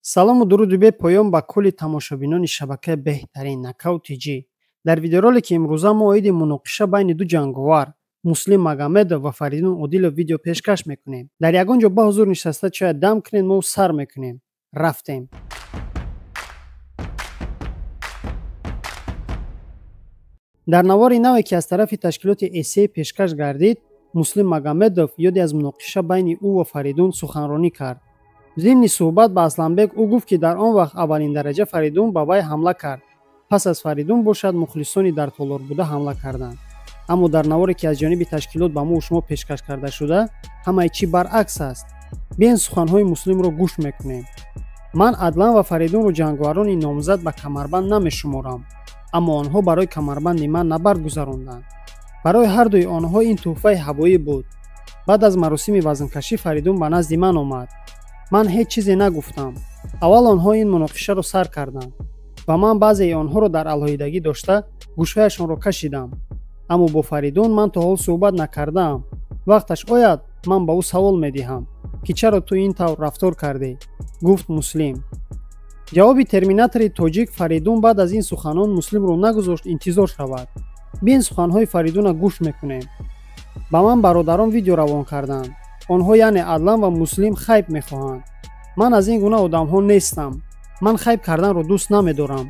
Салому дуруди бепоён ба кулли тамошобинони шабакаи беҳтарин Нокаут ТЖ. Дар видеоролики имрӯза мо оиди муноқиша байни ду ҷанговар Муслим Магомедов ва Фаридун Одилов видео пешкаш мекунем. Дар ягон ҷо ба ҳузур нишаста чая дам кунед, мо сар мекунем. Рафтем. Дар навори наве ки аз тарафи ташкилоти ЭСЕ пешкаш гардид, Муслим Магомедов ёде аз муноқиша байни ӯ ва Фаридун суханронӣ кард. Зимни суҳбат ба Асланбек ӯ гуфт, ки дар он вақт аввалин дараҷа Фаридун ба вай ҳамла кард. Пас аз Фаридун бошад мухлисони дар толор буда ҳамла карданд. Аммо дар наворе ки аз ҷониби ташкилот ба мо шумо пешкаш карда шуда, ҳамаи чӣ баръакс аст. Биен суханҳои Муслимро гӯш мекунем. Ман Адлан ва Фаридунро ҷанговарони номзад ба камарбанд намешуморам, аммо онҳо барои камарбанди ман набард гузаронданд. Барои ҳардуи онҳо ин тӯҳфаи ҳавоӣ буд. Баъд аз маросими вазнкашӣ Фаридун ба назди ман омад. Ман ҳеҷ чизе нагуфтам. Аввал онҳо ин муноқишаро сар карданд ва ман баъзеи онҳоро дар алоҳидагӣ дошта гӯшҳояшонро кашидам. Аммо бо Фаридун ман то ҳол суҳбат накардаам. Вақташ ояд, ман ба ӯ савол медиҳам, ки чаро ту ин тавр рафтор кардӣ, гуфт Муслим. Ҷавоби терминатори тоҷик Фаридун баъд аз ин суханон Муслимро нагузошт интизор шавад. Биен суханҳои Фаридуна гӯш мекунем. Ба ман бародарон видео равон карданд. Онҳо яъне Адлан ва Муслим хайб мехоҳанд. Ман аз ин гуна одамҳо нестам. Ман хайб карданро дӯст намедорам.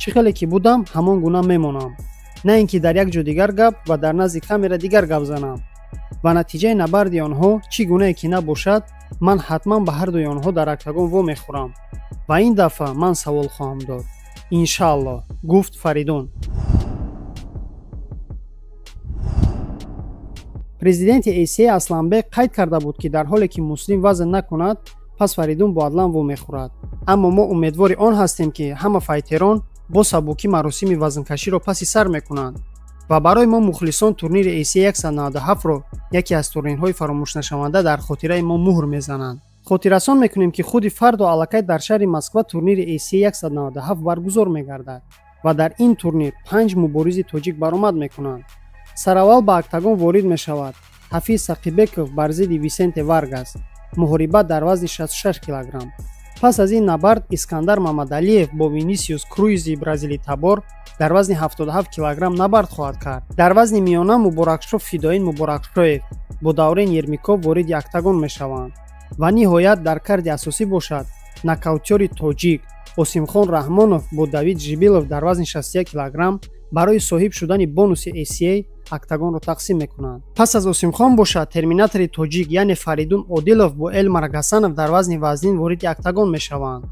Чӣ хеле ки будам, ҳамон гуна мемонам. На ин ки дар як ҷо дигар гап ва дар назди камера дигар гап занам. Ва натиҷаи набарди онҳо чӣ гунае ки набошад, ман ҳатман ба ҳардуи онҳо дар октагон вомехӯрам. Ва ин дафъа ман савол хоҳам дод. Иншааллоҳ, гуфт Фаридун. Президенти ЭСЕ Асланбек қайд карда буд, ки дар ҳоле ки Муслим вазн накунад, пас Фаридун бо Адлан вомехӯрад. Аммо мо умедвори он ҳастем, ки ҳама файтерон бо сабукӣ маросими вазнкаширо паси сар мекунанд ва барои мо мухлисон турнири ЭСЕ 197-ро яке аз турнирҳои фаромӯшнашаванда дар хотираи мо муҳр мезананд. Хотиррасон мекунем, ки худи фардо аллакай дар шаҳри Москва турнири ЭСЕ 197 баргузор мегардад ва дар ин турнир 5 муборизи тоҷик баромад мекунанд. Сараввал ба октагон ворид мешавад Ҳафиз Сақибеков бар зидди Висенте Варгас, муҳориба дар вазни 66 килограмм. Пас аз ин набард Искандар Мамадалиев бо Винисиус Круизи бразилитабор дар вазни 77 килограмм набард хоҳад кард. Дар вазни миёна Муборакшо Фидоин Муборакшоев бо Даврен Ермиков вориди октагон мешаванд. Ва ниҳоят дар карди асосӣ бошад нокаутёри тоҷик Осимхон Раҳмонов бо Давид Жибилов дар вазни 61 килограмм барои соҳиб шудани бонуси ACA октагонро тақсим мекунанд. Пас аз Осимхон бошад терминатори тоҷик яъне Фаридун Одилов бо Элмар Гасанов дар вазни вазнин вориди октагон мешаванд.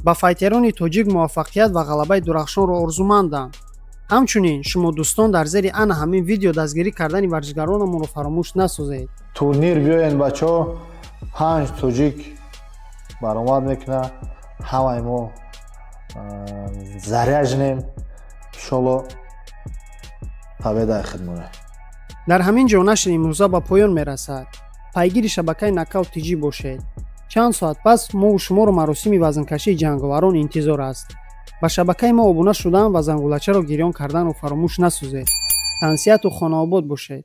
Ба файтерони тоҷик муваффақият ва ғалабаи дурахшонро орзумандам. Ҳамчунин шумо дӯстон дар зери ана ҳамин видео дастгирӣ кардани варзишгаронамонро фаромӯш насозед. Турнир биёен бачаҳо, 5 тоҷик баромад мекунад. Ҳамаи мо заряжнем. Иншолло победаи хидмоне. Дар ҳамин ҷо нашри имрӯза ба поён мерасад. Пайгири шабакаи Нокаут ТЖ бошед. Чанд соат пас мову шуморо маросими вазнкашии ҷанговарон интизор аст. Ба шабакаи мо обуна шудан ва зангулачаро гирён карданро фаромӯш насозед. Тансиҳату хонаобод бошед.